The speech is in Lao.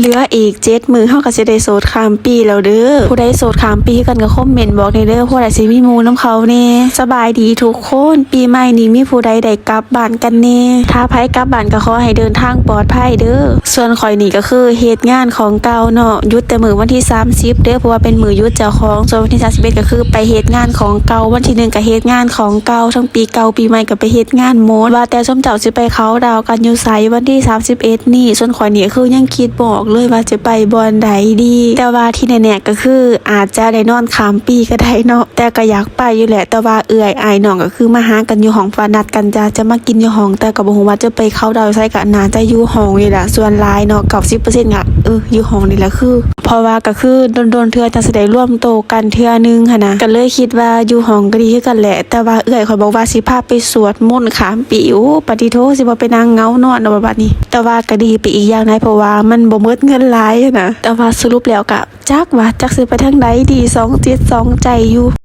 ເຫຼືອອີກເຈັດມື້ ເຮົາກໍຊິໄດ້ໂສດຂ້າມປີແລ້ວເດີ້. ຜູ້ໃດໂສດຂ້າມປີຄືກັນກໍຄອມເມັນບອກແດ່ເດີ້ ຜູ້ໃດຊິມີໝູ່ນຳເຂົາແດ່. ສະບາຍດີທຸກຄົນ, ປີໃໝ່ນີ້ມີຜູ້ໃດໄດ້ກັບບ້ານກັນແດ່? ຖ້າໃຜກັບບ້ານກໍຂໍໃຫ້ເດີນທາງປອດໄພເດີ້. ສ່ວນຂ້ອຍນີ້ກໍຄືເຮັດງານຂອງເກົ່າເນາະ, ຢຸດແຕ່ມື້ວັນທີສາມສິບເດີ້ ເພາະວ່າເປັນມື້ຢຸດເຈົ້າຂອງ. ສ່ວນວັນທີສາມສິບເອັດກໍຄືໄປເຮັດງານຂອງເກົ່າ, ວັນທີໜຶ່ງກໍເຮັດງານຂອງເກົ່າ, ທັງປີເກົ່າປີໃໝ່ກໍໄປເຮັດງານໝົດ. ວ່າແຕ່ຊຸມເຈົ້າຊິໄປເຄົາດາວກັນຢູ່ໃສວັນທີສາມສິບເອັດນີ້? ສ່ວນຂ້ອຍນີ້ຄືຍັງຄິດບໍ່ອອກເລີຍວ່າຈະໄປບ່ອນໃດດີ, ແຕ່ວ່າທີ່ແນ່ໆກໍຄືອາດຈະໄດ້ນອນຂ້າມປີກໍໄດ້ເນາະ. ແຕ່ກໍຢາກໄປຢູ່ແຫຼະ, ແຕ່ວ່າເອື້ອຍອ້າຍນ້ອງກໍຄືມາຫາກັນຢູ່ຫ້ອງ ວ່ານັດກັນຈະ ຈະມາກິນຢູ່ຫ້ອງ, ແຕ່ກໍບໍ່ຮູ້ວ່າຈະໄປເຄົາດາວໃສ, ກໍໜ້າຈະຢູ່ຫ້ອງນີ້ລະສ່ວນຫຼາຍເນາະ, ເກົ້າສິບເປີເຊັນກໍ ເອີ ຢູ່ຫ້ອງນີ້ລະຄື ເພາະວ່າກໍຄືດົນໆເທື່ອຈັ່ງຊິໄດ້ລວມໂຕກັນເທື່ອໜຶ່ງຫັ້ນນະ. ກໍເລີຍຄິດວ່າຢູ່ຫ້ອງກໍດີຄືກັນແຫຼະ, ແຕ່ວ່າເອື້ອຍຂ້ອຍບອກວ່າຊິພາໄປສວດມົນຂ້າມປີ. ໂອ້ ປະຕິໂທ ຊິບໍ່ໄປນັ່ງເຫງົານອນເນາະບັດນີ້. ແຕ່ວ່າກໍດີໄປອີກຢ່າງໃດ ເພາະວ່າມັນບໍ່ໝົດເງິນຫຼາຍຫັ້ນນະ. ແຕ່ວ່າສະຫຼຸບແລ້ວກໍ ຈັກວ່າ ຈັກຊິໄປທາງໃດດີ, ສອງຈິດສອງໃຈຢູ່.